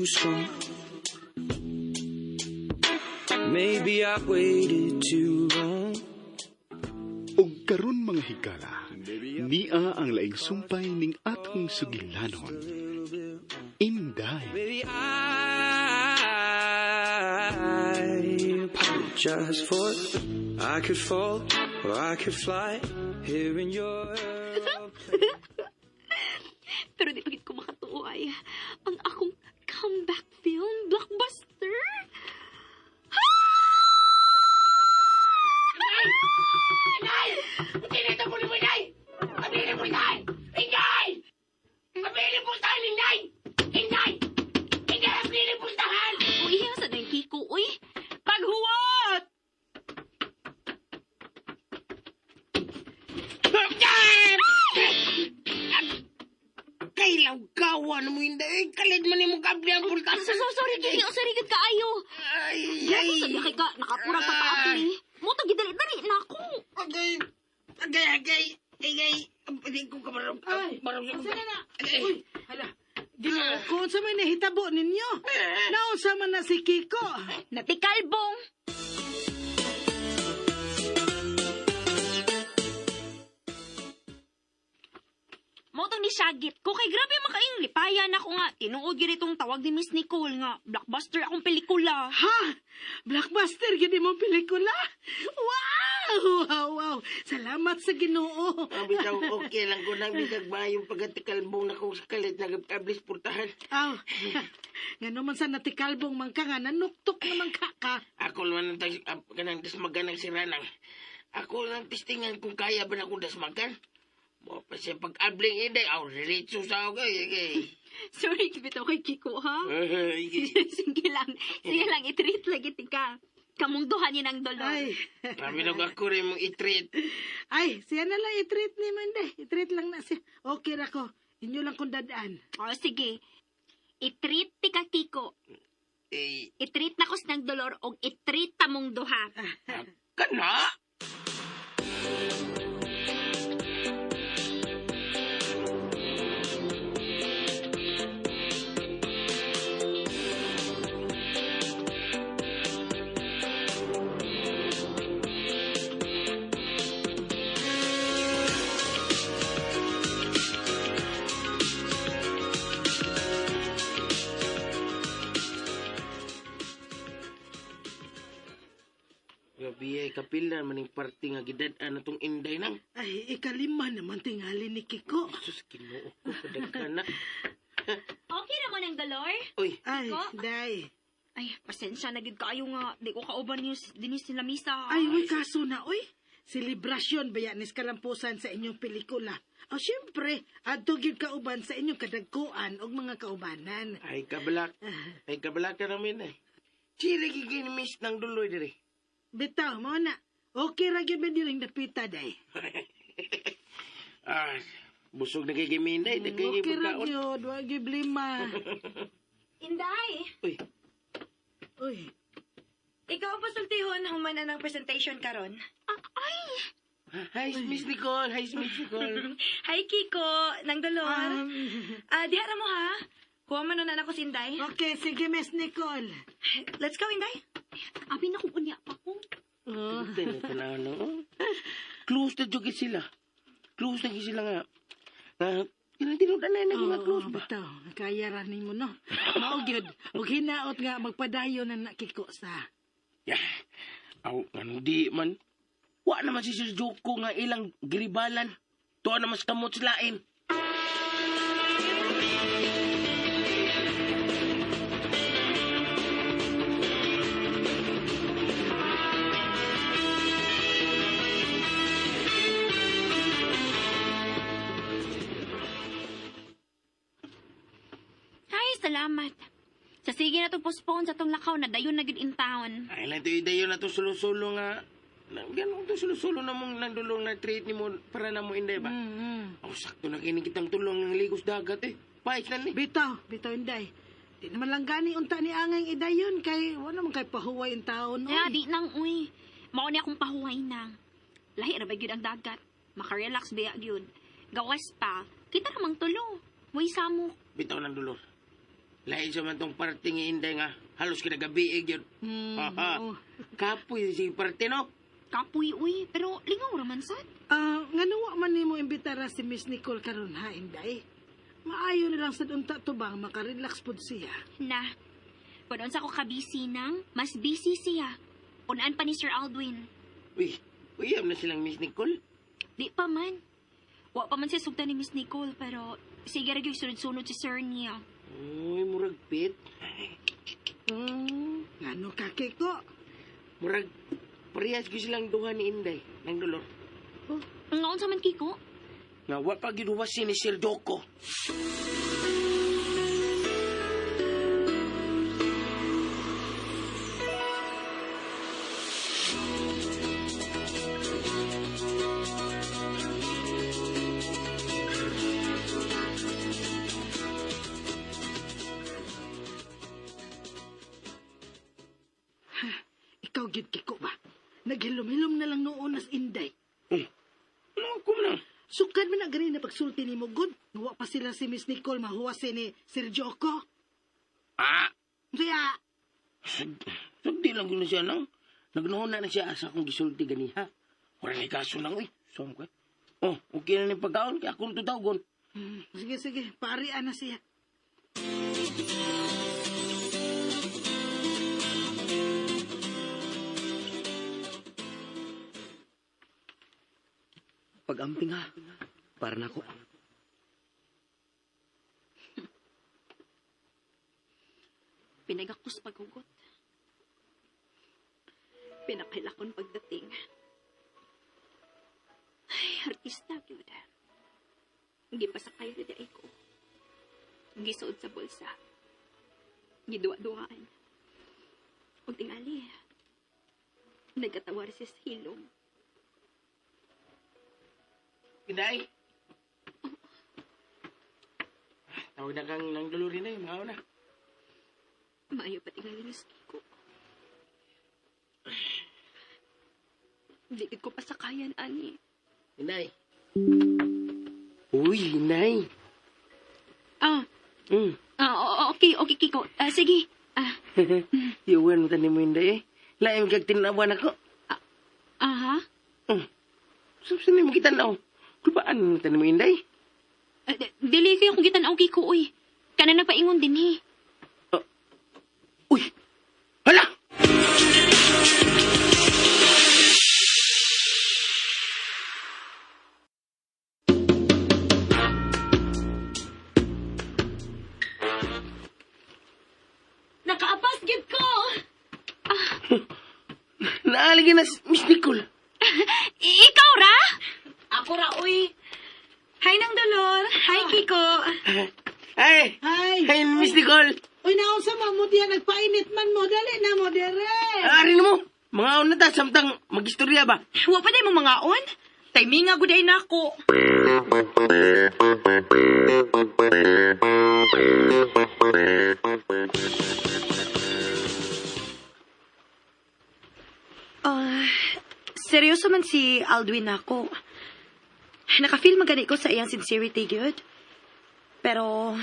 too strong. Maybe I waited too long. Og karon, mga higala, nia ang laing sumpay ning atong sugilanon. Inday. Baby, I apologize for I could fall or I could fly here in your Pero di pa gid ko makatuo ay ang akong comeback film, blockbuster. Inday! Tinita mo ni Inday! Pabili mo, Inday! Inday! Pabili mo tayo, Inday! Inday! Inday, pabili mo tahan! Uy, sa na yung Kiko, uy. Paghuwat! Kailaw gawa na mo, Inday. Kalit man ni mo kabli ang pultahan. So, sorry, Kiki. Oh, sorry, gud kaayo. Ay, Ay, sabi kay ka, nakapurang papaapli. Mo to gidali-dali na ako. Agay! Agay, agay! Agay! Hindi ko kamarong. Ay, Marong. asa na na? Agay! Uy, hala. Ginoo ko, unsa may nahitabo ninyo? Naunsa man na si Kiko? Natikalbong. Mo tong ni Shagit ko kay grabe makaing lipayan ako nga tinuod gyud itong tawag ni Miss Nicole nga blockbuster akong pelikula. Ha? Blockbuster gyud imong pelikula? Wow! Wow, wow. Salamat sa Ginoo. Ang bitaw, okay lang ko nang bitag ba yung pagkatikalbong na kung sa kalit nagablis purtahan. Aw. Ngano man sa natikalbong man ka nga nanuktok naman ka ka. Ako naman ang kanang dasmagan ng siranang. Ako lang testingan kung kaya ba na akong dasmagan. Mo pa siya pag-abling inday, aw, diretso sa ako. Ay, ay. Sorry bitaw kay Kiko ha. Ay, Sige lang. Sige lang i-treat lagi tika. Kamong duha ni ng dolor. Ay. Grabe lang ako rin mong i-treat. Ay, siya na lang i-treat ni mo hindi. I-treat lang na siya. Okay ra ko. Inyo lang kong dadaan. Oh, sige. I-treat tika Kiko. Eh, I-treat na ko ng dolor og i-treat ta mong duha. kana? Grabe ay kapil na maning party nga gidad-an na tong inday nang. Ay, ikalima naman tingali ni Kiko. Sus, Ginoo ko, padagkana. Okay ra mo ng dolor? Uy, Ay, Kiko? day. Ay, pasensya na gid kaayo nga di ko kauban niyo dinis nila misa. Ay, uy, kaso na, uy. Selebrasyon ba yan is kalampusan sa inyong pelikula? O, syempre, adto gyud kauban sa inyong kadagkuan og mga kaubanan. ay kabalak. Ay kabalak ka namin eh. Chiri gigin miss ng duloy diri. Bitaw, mo na. Okay ra gyud ba diring dapita, day. Ah, busog na kay Giminday, mm, kay Okay ra pagkaon. gyud, wa gyud blima. Inday! Uy, Uy, Ikaw ang pasultihon human na ng presentation karon. Ay, hi Miss Nicole, hi Miss Nicole. Hi Kiko, nang dolor. Ah, diha ra mo ha. Kuha man na ako si Inday. Okay, sige, Miss Nicole. Let's go, Inday. abi na kung unya pa ko. Oh. Tanaw tanaw no. Close na jud sila. Close na gyud sila nga. Nga kanang tinud na na nga close ba. Bitaw, kaya ra nimo no. Mao gyud, og hinaot nga magpadayon na na Kiko sa. Yeah. Aw, ngano di man. Wa naman si Sir Joko nga ilang giribalan. Tuwa naman sa kamot sa lain. Ay, salamat. Sa sige na to postpone sa tong lakaw na dayon na gid in town. Ay lang ito, dayon na to sulo-sulo nga. Ganun to sulo-sulo na mong nandulong na treat ni mo para na mo inday ba? Mm. Aw, sakto na kini kitang tulong ng ligos dagat eh. Pais na ni. Bitaw, bitaw inday. Di naman lang gani unta ni angay idayon kay wala man kay pahuway in taon. Kaya Oy. di nang uy. Mao ni akong pahuway nang. Lahi ra ba gyud ang dagat. Makarelax biya gyud. Gawas pa. Kita ramang tulo. Way samok. Bitaw ng dulor. Lain sa man tong parte nga Inday nga halos kinagabi gyud. Hmm, Aha. oo. Kapoy si parte no. Kapoy, uy. Pero lingaw raman sad. Ah, ngano wa man nimo imbitara si Miss Nicole karon ha, Inday? Maayo na lang sad unta to bang makarelax pud siya. Na. Kung unsa ko ka-busy nang, mas busy siya. Unaan pa ni Sir Aldwin. Uy, uyam na silang Miss Nicole. Di pa man. Wa pa man siya sugtan ni Miss Nicole, pero sige ra gyud sunod-sunod si Sir niya. Uy, murag pit. Ngano ka, Kiko? Murag parehas gyud silang duha ni Inday nang dolor. Nga unsa man Kiko? Nga wa pa gyud huwasin ni Sir Joko. Ikaw gyud Kiko ba? Naghilom-hilom na lang noon nas Inday. Ano ko na? Sukad man na gani na pagsulti nimo gud. Wa pa sila si Miss Nicole mahuwasin ni Sir Joko. Ah, Kaya, sugdi lang gyud na siya nang. Nagnuhon na siya asa akong gisulti ganiha. Wala ni kaso nang uy. Saan ko? Oh, okay na ni pagkaon kay akong tutawgon. sige sige, paarian na siya. Pag-amping ha. Para nako. Pinagakos paghugot. Pinakilakon pagdating. Ay, artista gyud. Gipasakay na di ko. Gisuod sa bulsa. Giduwa-duwaan. Ug tingali, nagkatawar siya sa hilom. Inday. Tawag na kang nang dolor Inday, mga una. Maayo pa tingali ni Kiko. Di gid ko pasakayan, ani. Inday. Uy, Inday. Ah, ah, okay, okay, Kiko. Ah, sige. Ah, Iwan mo tani mo Inday eh. Laim kag tinawan ako. aha. Subsan mo kita na. Kulbaan mo tani mo Inday. Ah, dili kayo kung gitan-aw Kiko, uy. Kana nagpaingon din, eh. Uy. Hala! Nakaapas gid ko! Naaligi na si Miss Nicole. Ikaw ra? Ako ra, uy. Hi, Nang Dolor. Hi, Kiko. Ay! Hi. Ay, Miss Nicole. Uy, naunsa man mo diya nagpainit man mo dali na mo dire. Ari na mo. Mga una ta, samtang magistorya ba? Wa pa day mo mga on? Timinga gud ay nako. Ah, seryoso man si Aldwin nako. Naka-feel man gani ko sa iyang sincerity gyud. Pero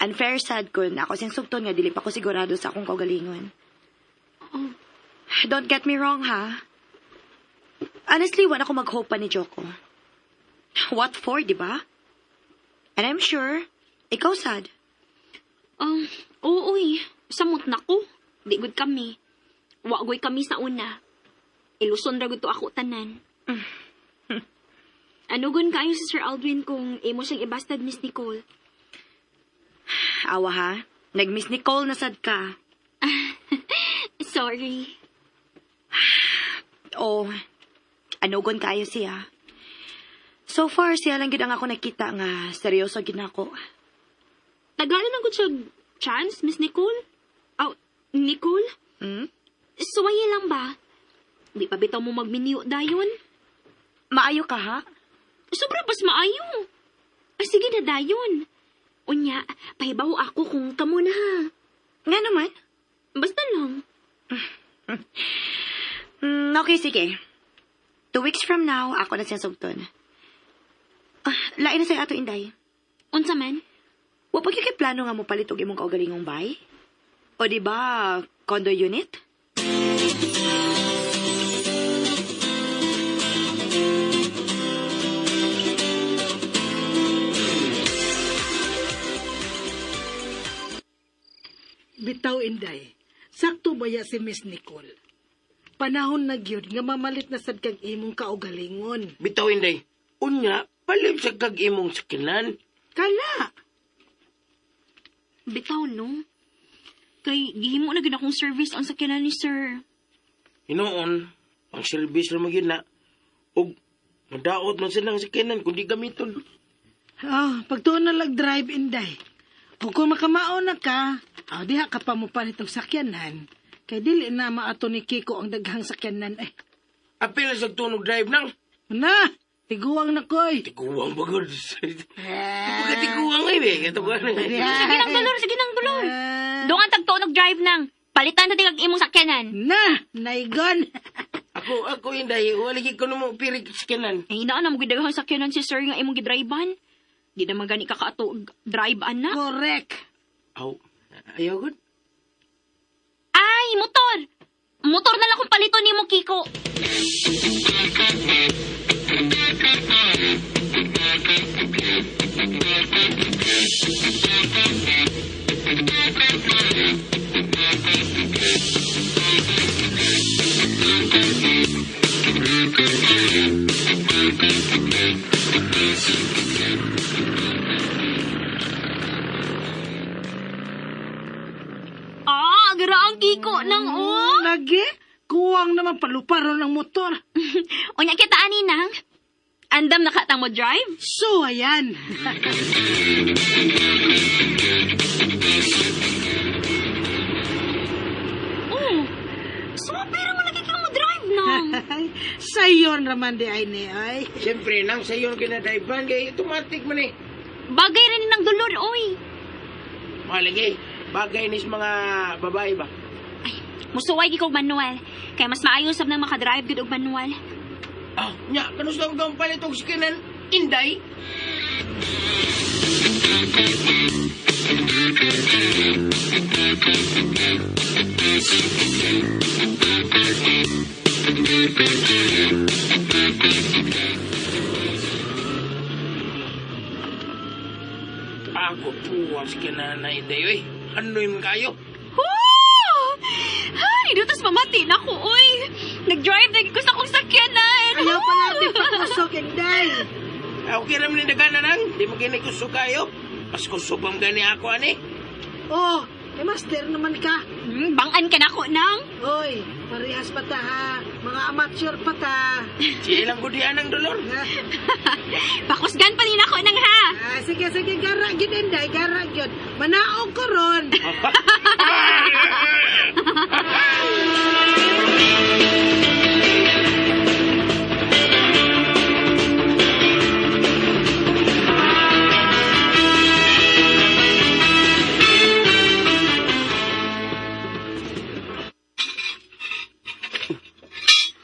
unfair sad kun ako siyang sugton nga dili pa ko sigurado sa akong kaugalingon. Don't get me wrong ha. Honestly, wala ko mag-hope pa ni Joko. What for, di ba? And I'm sure, ikaw sad. Oo, uy. Samot na ko. Di gud kami. Wa goy kami sa una. Iluson ra gud to ako tanan. Ano gun kaayo si Sir Aldwin kung imo siyang ibastad, Miss Nicole? Awa ha? Nag-miss Nicole na sad ka. Sorry. Oh, anugon kaayo siya. So far, siya lang gid ang ako nakita nga seryoso gid nako. Tagalan lang gud siya chance, Miss Nicole? Aw, Nicole? Hmm? Suwaye lang ba? Di pa bitaw mo magminiyo dayon? Maayo ka ha? Sobra pas maayo. Ah, sige na dayon. Unya, pahibaw ako kung kamo na ha. Nga naman. Basta lang. Okay, sige. 2 weeks from now, ako na siya sugton. Ah, lain na sa'yo ato, Inday. Unsa man? Wa pa gyud kay plano nga mopalit og imong kaugalingong bay? O di ba condo unit? Bitaw, Inday. Sakto baya si Miss Nicole. Panahon na gyud nga mamalit na sad kag imong kaugalingon. Bitaw, Inday. Unya, palit sa kag imong sakinan. Kala! Bitaw, no? Kay gihimo na gyud akong service ang sakyanan ni sir. Hinoon, ang service ra magyud na. Og madaot man silang sakinan kundi gamiton. Oh, pagtuon na lag drive, Inday. Ug kung makamao na ka, aw diha ka pa mo palit og sakyanan. Kay dili na maato ni Kiko ang daghang sakyanan eh. Apil sa tunog drive nang. Na, tiguang na koy. Tiguang bagod. Pagka tiguang ay be, kato ka na. Sige nang dolor, sige nang dolor. Dungan tagtuon og drive nang. Palitan ta kag imong sakyanan. Na, naigon. Ako, Inday, wala gid ko namo pirik sakinan. Ay, naa na mo gid daghang sakyanan si sir nga imong gidrivean. Di naman gani ka kaato og drive ana. Correct. Aw, ayaw gud. Ay, motor. Motor na lang kung paliton nimo, Kiko. Ah, gara ang Kiko nang oh. Lagi, kuwang naman paluparon ang motor. Unya kita ani nang. Andam na ka mo drive? So, ayan. Oh. So, pero mo lagi ka mo drive nang. Sayon raman di ay ni ay. Siyempre, nang sayon kinadrivean kay automatic man eh. Bagay rin ng dolor, oy. Malagi, bagay nis mga babae ba? Ay, musuway gi kog manual. Kaya mas maayo sab nang makadrive gud og manual. Ah, nya, kanus lang kang palit og sakinan, Inday? Ako puwas ka na na Inday, oy. Anoy man kayo? Woo! Ay, dutas mamati na ko, oy. Nag-drive na ko sa akong sakyanan. Ayaw pala di pakusok, Inday. Okay raman ni dagana nang, di mo gini kusog kayo. Mas kusog ang gani ako ani. Oh, eh master naman ka. Bangan ka na ko nang. Oy, parehas pa ta ha. Mga amateur pa ta. Silang gudian ang dolor. Pakusgan pa ni nako nang ha. Ah, sige, sige, gara gyud Inday, gara gyud. Manaog ko ron.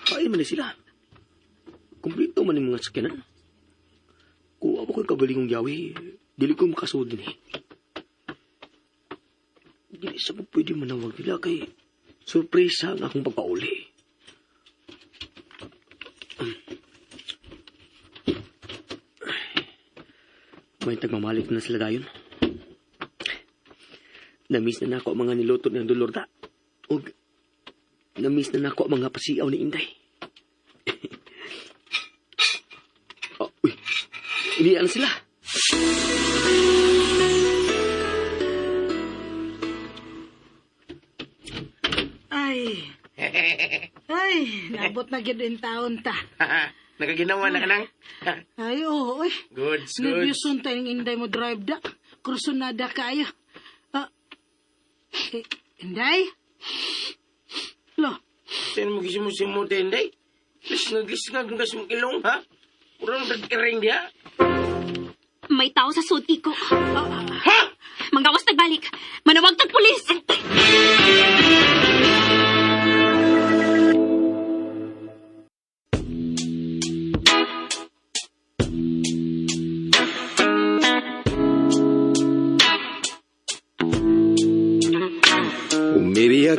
Kain man na sila. Kumplito man yung mga sakyanan. Kuha mo ko'y kabalingong yawi. Dili ko makasud din eh. Dili sa po pwede manawag nila kay surpresa ang akong pagpauli. May tagmamalik na sila dayon. Namiss na nako ang mga niluto ng Dolorda. Og namiss na nako ang mga pasiaw ni Inday. Oh, uy. Inian sila. Ay. Ay, nabot na gyud in taon ta. Nakaginawa na ka nang? Ay, oo, oy. Goods, goods. Nervyuson tayo ng Inday mo drive da. Kursunada kaayo. Ah, eh, Inday? Lo, Saan mo gisimusimot, Inday? Lisngag-lisngag ang kasong ilong, ha? Puro nagkiring diha. May tao sa sud, Kiko. Ha? Manggawas nagbalik. Manawag tag pulis.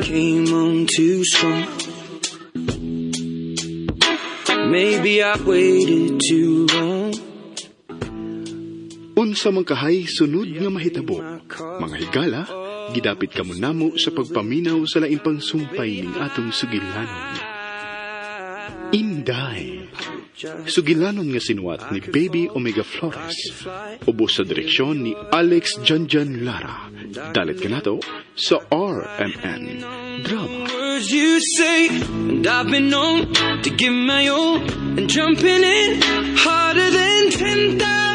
came on too strong. Maybe I waited too long. Unsa man kahay sunod nga mahitabo. Mga higala, gidapit kamo namo sa pagpaminaw sa laing pangsumpay ning atong sugilanon. Inday. Sugilanon nga sinuwat ni Baby Omega Flores. Ubos sa direksyon ni Alex Janjan Lara. Dalit kanato sa RMN Drama. Words you say, and I've been known to give my all, and jumping in harder than 10,000